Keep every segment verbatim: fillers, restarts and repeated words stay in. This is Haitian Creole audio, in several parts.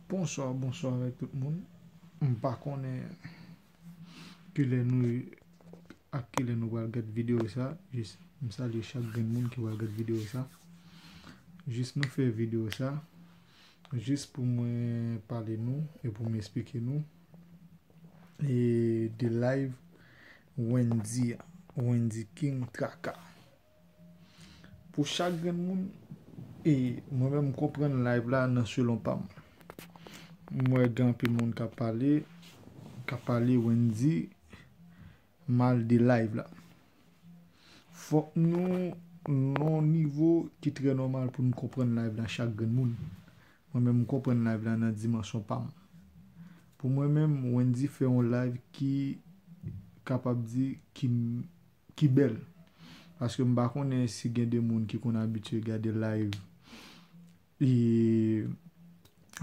Bonswa, bonswa avèk tout moun. M pa konnen kilè nou ak kilè nou pral gad videyo sa. Jis m salye chak grenn moun ki pral gad videyo sa. Jis nou fè videyo sa jis pou mwen pale nou e pou m esplike nou e de live Wendy, Wendy King Traka. Pou chak grenn moun, e mwen menm m konprann live la nan selon pa m. M wè gen anpil moun k ap pale, k ap pale Wendy mal de live la. Fòk nou nan yon nivo ki trè nòmal pou nou konprann live la chak grenn moun. Mwen menm m konprann live la nan dimansyon pa m. Pou mwen menm, Wendy fè yon live ki kapab di ki ki bèl. Paske m pa konnen si gen de moun ki konn abitye gade live e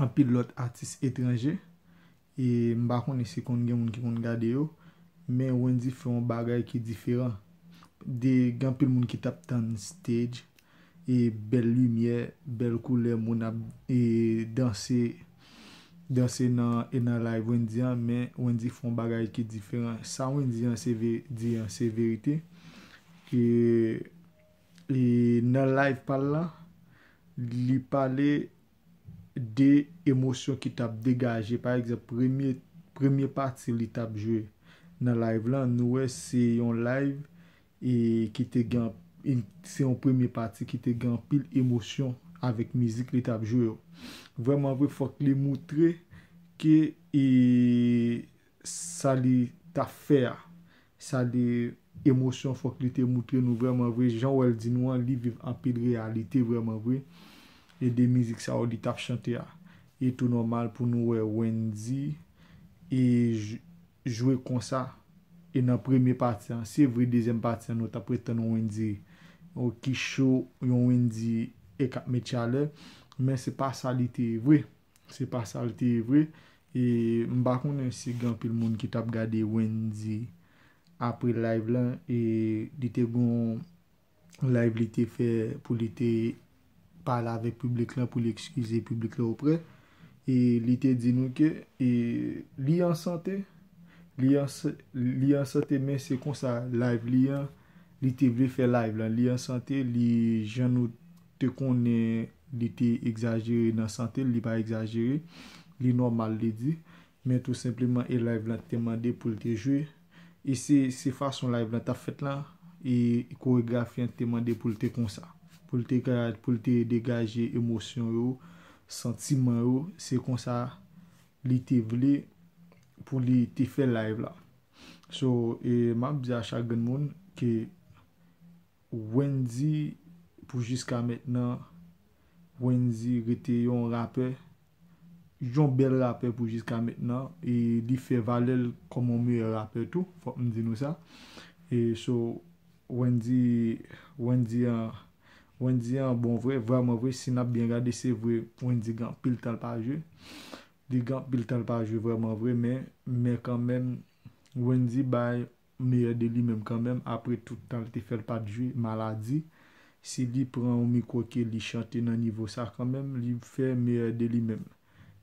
anpil lòt atis etranje. E m pa konnen si konn gen moun ki konn gade yo. Men Wendy fè yon bagay ki diferan. De gen anpil moun ki t ap tann stage e bèl limyè, bèl koulè, moun ap e danse danse nan e nan live Wendy an, men Wendy fè yon bagay ki diferan. Sa Wendy an se ve, di an se verite. E, e nan live pa l lan, li pale de emosyon ki t ap degaje. Pa egzanp, premye, premye pati li t ap jwe nan live lan, nou wè se yon live e ki te gen e se yon premye pati ki te gen anpil emosyon avèk mizik li t ap jwe yo. Vrèman vre, fòk li moutre ke e sa li t ap fè a, sa li emosyon, fòk li te moutre nou vrèman vre. Jan w wè l di nou an, li viv anpil reyalite vrèman vre. E de mizik sa yo li t ap chante a. E tou nòmal pou nou wè Wendy e j- jwe konsa. E nan premye pati an, se vre, dezyèm pati an, nou t ap ret tann yon Wendy ki cho, yon Wendy e k ap met chalè, men se pa sa li te ye vre. Se pa sa li te ye vre. E m pa konnen si gen anpil moun ki t ap gade Wendy apre live lan, e li te gon live li te fè pou li te pale avèk piblik lan, pou li ekskize piblik lan oprè. E li te di nou ke e li an sante, li an, li an sante, men se konsa live li an, li te vle fè live lan, li an sante, li jan nou te konnen li te egzajere nan sante l, li pa egzajere, li nòmal li di. Men tou senpleman e live lan te mande pou l te jwe. E se, se fason live lan t ap fèt lan, e koregrafi an te mande pou l te konsa. Pou l te ka, pou l te degaje emosyon yo, santiman yo, se konsa li te vle pou li te fè live la. So, e m ap di a chak grenn moun ke Wendy, pou jiska mentnan, Wendy rete yon rapè, yon bèl rapè pou jiska mentnan, e li fè valè l kòm yon meyè rapè tou, fòk m di nou sa. E so, Wendy, Wendy an, Wendy an bon vre, vrèman vre, si n ap byen gade, se vre, Wendy gen anpil tan l pa jwe. Li gen anpil tan l pa jwe vrèman vre, men, men kanmenm, Wendy bay meyè de li menm kanmenm, apre tout tan l te fè l pa t jwe, maladi. Si li pran yon mikwo ke li chante nan nivo sa kanmenm, li fè meyè de li menm.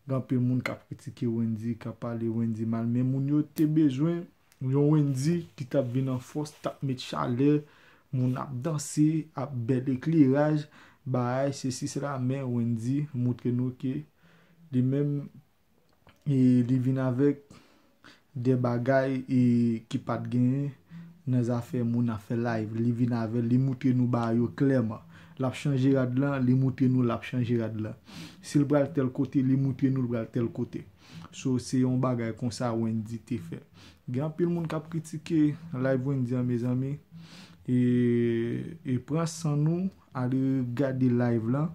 Gen anpil moun k ap kritike Wendy, k ap pale Wendy mal, men moun yo te bezwen yon Wendy ki t ap vin an fòs, t ap met chalè, moun ap danse, ap bèl ekleraj, bagay, sesi, sela, men Wendy moutre nou ke li menm, e li vin avèk de bagay e ki pa t genyen nan zafè moun ap fè live. Li vin avè l, li moutre nou bagay yo klèman. L ap chanje rad lan, li moutre nou l ap chanje rad lan. Si l pral tèl kote, li moutre nou l pral tèl kote. So, se yon bagay konsa Wendy te fè. Gen anpil moun k ap kritike live Wendy an, mezanmi. E, e pran san nou, ale gade live lan.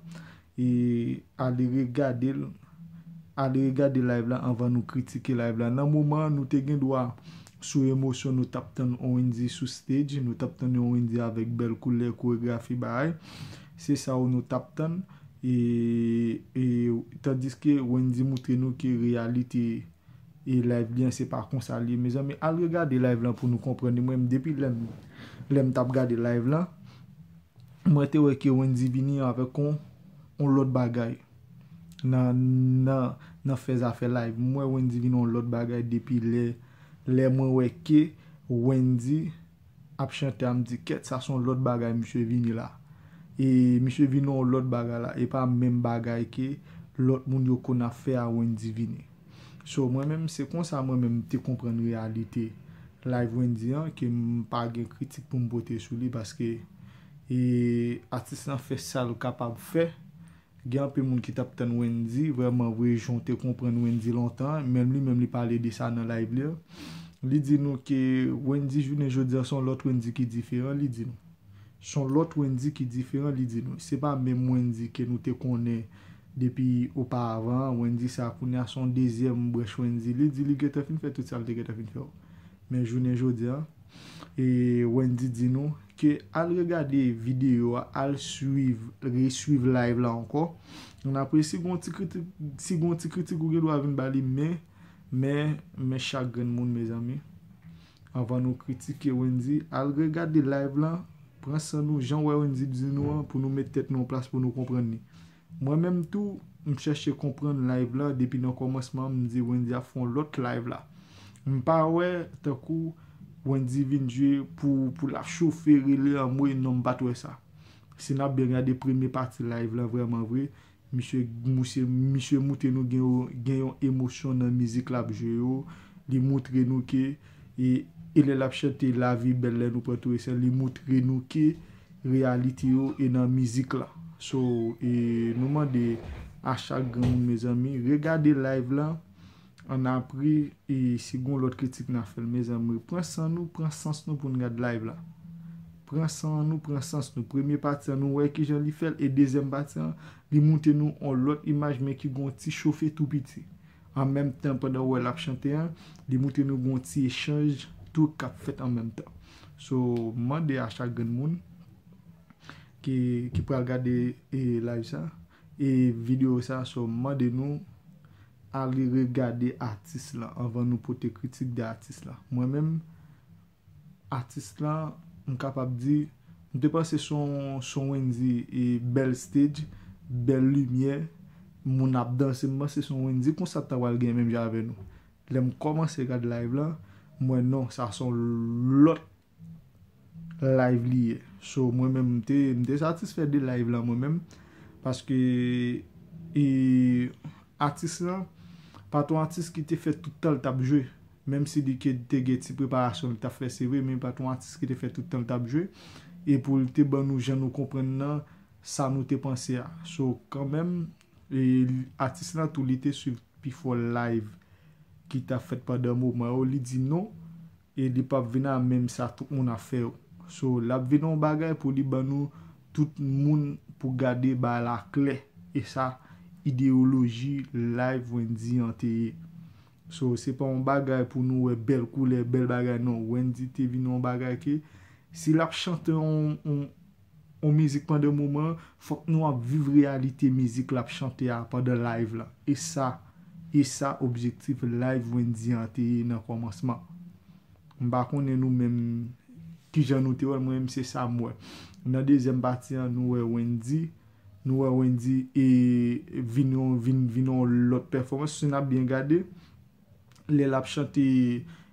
E ale regade l, ale regade live la anvan nou kritike live la. Nan moman an, nou te gen dwa sou emosyon, nou t ap tann yon Wendy sou stage, nou t ap tann yon Wendy avèk bèl koulè, koregrafi, bagay. Se sa w nou t ap tann. E, e tandiske Wendy moutre nou ke reyalite e live li an se pa konsa li ye. Mezanmi, al regade live lan pou nou konprann li. Mwen menm, depi lè m, lè m t ap gade live lan, mwen te wè ke Wendy vini avèk yon, yon lòt bagay nan, nan, nan fè zafè live. M wè Wendy vin yon lòt bagay depi lè, lè mwen wè ke Wendy ap chante a, m di, kèt, sa se yon lòt bagay misye vini la. E misye vini yon lòt bagay la, e pa menm bagay ke lòt moun yo konn ap fè a Wendy vini. So, mwen menm, se konsa mwen menm m te konprann reyalite live Wendy an, ke m pa gen kritik pou m pote sou li, paske e atis lan fè sa l kapab fè. Gen anpil moun ki t ap tann Wendy, vrèman vre, jan w te konprann Wendy lontan, menm li menm li pale de sa nan live li an. Li di nou ke Wendy jounen jodi a se yon lòt Wendy ki diferan, li di nou. Se yon lòt Wendy ki diferan, li di nou. Se pa menm Wendy ke nou te konnen depi oparavan an. Wendy sa a kounye a se yon dezyèm branch Wendy. Li di li gentan fin fè tout sa l te gentan fin fè yo. Men jounen jodi a, e Wendy di nou ke al regade videyo a, al swiv, reswiv live la ankò. Ann apre, si gon ti kritik, si gon ti kritik ou gen dwa vin ba li, men, men, men chak grenn moun, mezanmi. Anvan nou kritike Wendy, al regade live la, pran san nou, jan w wè Wendy di nou an, pou nou met tèt nou an plas pou nou konprann li. Mwen menm tou, m chèche konprann live la depi nan kòmansman, m di Wendy ap fè yon lòt live la. M pa wè tankou Wendy vin jwe pou, pou l ap chofe, rele anmwe, non, m pa t wè sa. Si n ap byen gade premye pati live la, vrèman vre, misye, misye, misye moutre nou gen yon, gen yon emosyon nan mizik l ap jwe yo. Li moutre nou ke, e, e lè l ap chante Lavi bèl lè nou pran tou esèl, li moutre nou ke reyalite yo e nan mizik la. So, e nou mande a chak granmoun, mezanmi, regade live la, ann apre, e si gon lòt kritik n a fè l, mezanmi, pran san nou, pran sans nou pou n gad live la. Pran san nou, pran sans nou. Premye pati an, nou wè kijan li fè l, e dezyèm pati an, li moutre nou yon lòt imaj, men ki gon ti chofe tou piti. An menm tan, pandan w wè l ap chante an, li moutre nou gon ti echanj tou k ap fèt an menm tan. So, m mande a chak grenn moun ki, ki pral gade, e, live sa, e videyo sa, so, m mande nou ale regade atis la anvan nou pote kritik de atis la. Mwen menm, atis la, m kapab di, m te panse se yon, se yon Wendy, e, bèl stage, bèl limyè, moun ap danse, m panse se yon Wendy konsa t ta pral gen menm jan avè nou. Lè m kòmanse gad live la, m wè non, sa se yon lòt live li ye. So, mwen menm, m te, m te satisfè de live la, mwen menm, paske, e, atis la, pa t yon atis ki te fè tout tan l t ap jwe. Menm si li ke te gen ti preparasyon li t ap fè, se vre, men pa t yon atis ki te fè tout tan l t ap jwe. E pou l te ban nou jan nou konprann nan, sa nou te panse a. So, kanmenm, e, atis la tou, li te swiv pifò live ki t ap fèt pandan moman yo, li di non, e li p ap vin a menm sa tout moun ap fè yo. So, l ap vin yon bagay pou li ban nou tout moun pou gade bagay la klè. E sa, ideyoloji live Wendy an te ye. So, se pa yon bagay pou nou wè bèl koulè, bèl bagay, non. Wendy te vin yon bagay ke, si l ap chante yon, yon, yon mizik pandan moman an, fòk nou ap viv reyalite mizik l ap chante a pandan live la. E sa, e sa objektif live Wendy an te ye nan kòmansman. M pa konnen nou menm kijan nou te wè l, mwen menm se sa m wè. Nan dezyèm pati an, nou wè Wendy, nou wè Wendy e vin yon, vin, vin yon lòt pèfòmans. Si n ap byen gade, lè l ap chante,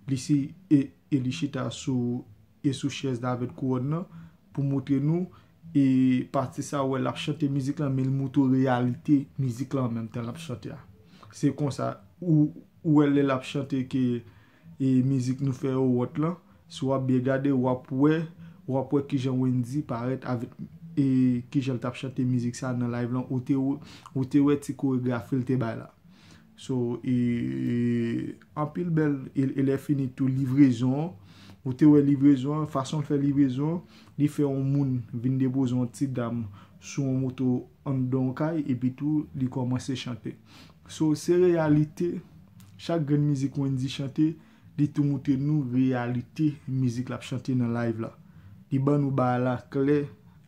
li si, e, e li chita sou, e sou chèz la avèk kouwòn nan, pou moutre nou, e pati sa, wè l ap chante mizik la, men l moutre w reyalite mizik la an menm tan l ap chante a. Se konsa, ou, ou wè lè l ap chante ke, e mizik nou fè yo wòt lan, si w ap byen gade, w ap wè, w ap wè kijan Wendy parèt avèk, e kijan l t ap chante mizik sa nan live lan, ou te, ou te wè ti koregrafi l te bay la. So, e, anpil bèl, e, e lè fini tou livrezon an, ou te wè livrezon an, fason l fè livrezon an, li fè yon moun vin depoze yon ti dam sou yon moto anndan yon kay, epi tou, li kòmanse chante. So, se reyalite, chak grenn mizik Wendy chante, li tou moutre nou reyalite mizik l ap chante nan live la. Li ban nou bagay la klè,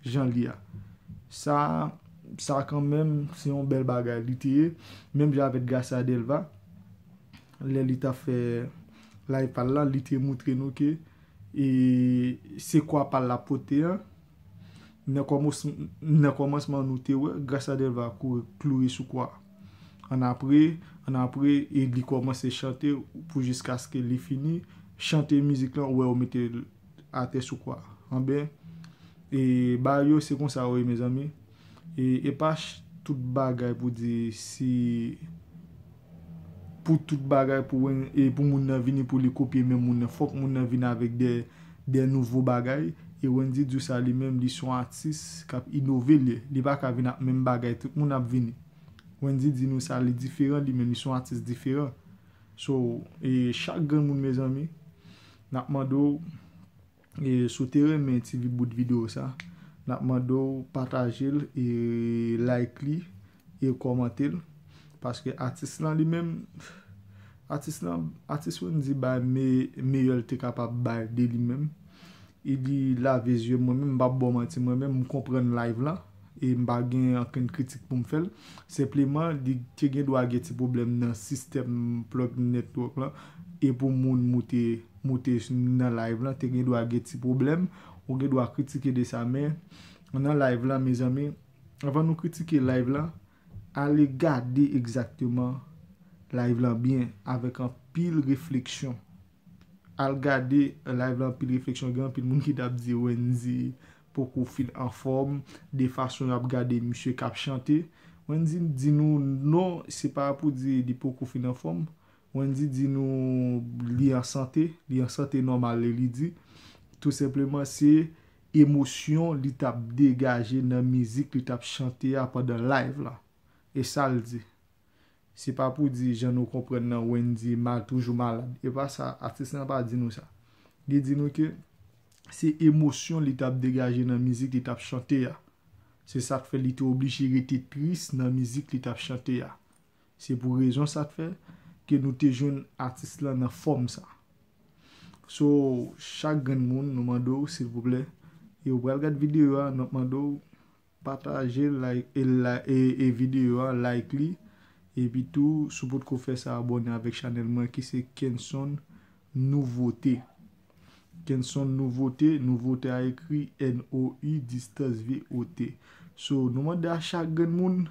jan l ye a. Sa, sa kanmenm, se yon bèl bagay li te ye. Menm jan avèk Gracia Delva, lè li t ap fè live pa l la, li te moutre nou ke, e, se kwa pa l l ap pote an. Nan kòmans-, nan kòmansman, nou te wè Gracia Delva kouri kloure sou kwa. Annapre, Ann apre, e li kòmanse chante pou jiskaske li fini chante mizik lan, ou wè yo mete l atè sou kwa. Anben, e bagay yo se konsa yo ye, mezanmi. E, e pa ch-, tout bagay pou di si, pou tout bagay pou, e pou moun nan vini pou li kopye menm moun nan. Fòk moun nan vin avèk de, de nouvo bagay. E Wendy di w sa li menm, li se yon atis k ap inove, li, li pa ka vin ak menm bagay tout moun ap vini. Wendy di nou sa, li diferan li menm, li se yon atis diferan. So, e chak grenn moun, mezanmi, n ap mande w, e si w te renmen ti vi bout videyo sa, n ap mande w pataje l, e like li, e kòmante l. Paske atis lan li menm, atis lan, atis Wendy bay me, meyè l te kapab bay de li menm. E li lave zye mwen menm, m p ap ba w manti, mwen menm, m konprann live lan. E m pa gen ankenn kritik pou m fè l. Senpleman, li te gen dwa gen ti pwoblèm nan sistèm plug network lan. E pou moun moute, moute nan live lan, te gen dwa gen ti pwoblèm. Ou gen dwa kritike de sa, men nan live lan, mezanmi, anvan nou kritike live lan, ale gade egzakteman live lan byen, avèk anpil refleksyon. Al gade live lan, anpil refleksyon, gen anpil moun ki t ap di Wendy poko fin anfòm, de fason y ap gade misye k ap chante. Wendy di nou non, se pa pou di li poko fin anfòm. Wendy di nou li an sante, li an sante nòmal, e li di tou senpleman se emosyon li t ap degaje nan mizik li t ap chante a pandan live la. E sa l di. Se pa pou di jan nou konprann nan Wendy mal, toujou malad. E pa sa, atis lan pa di nou sa. Li di nou ke se emosyon li t ap degaje nan mizik li t ap chante a. Se sa k fè li te oblije rete tris nan mizik li t ap chante a. Se pou rezon sa k fè ke nou te jwenn atis lan nan fòm sa. So, chak grenn moun, nou mande w, silvouplè, e ou pral gad videyo a, nou ap mande w, pataje, like, e, la, e, e videyo a, like li. Epi tou, si w potko fè sa, abòne avèk chanèl mwen ki se Kenson Nouvote. Kenson Nouvote, Nouvote a ekri N O U distans V O T. So, nou mande a chak grenn moun,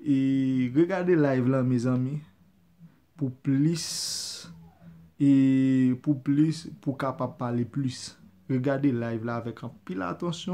e regade live lan, mezanmi, pou plis, e pou plis, pou kapab pale plis. Regade live la avèk anpil atansyon.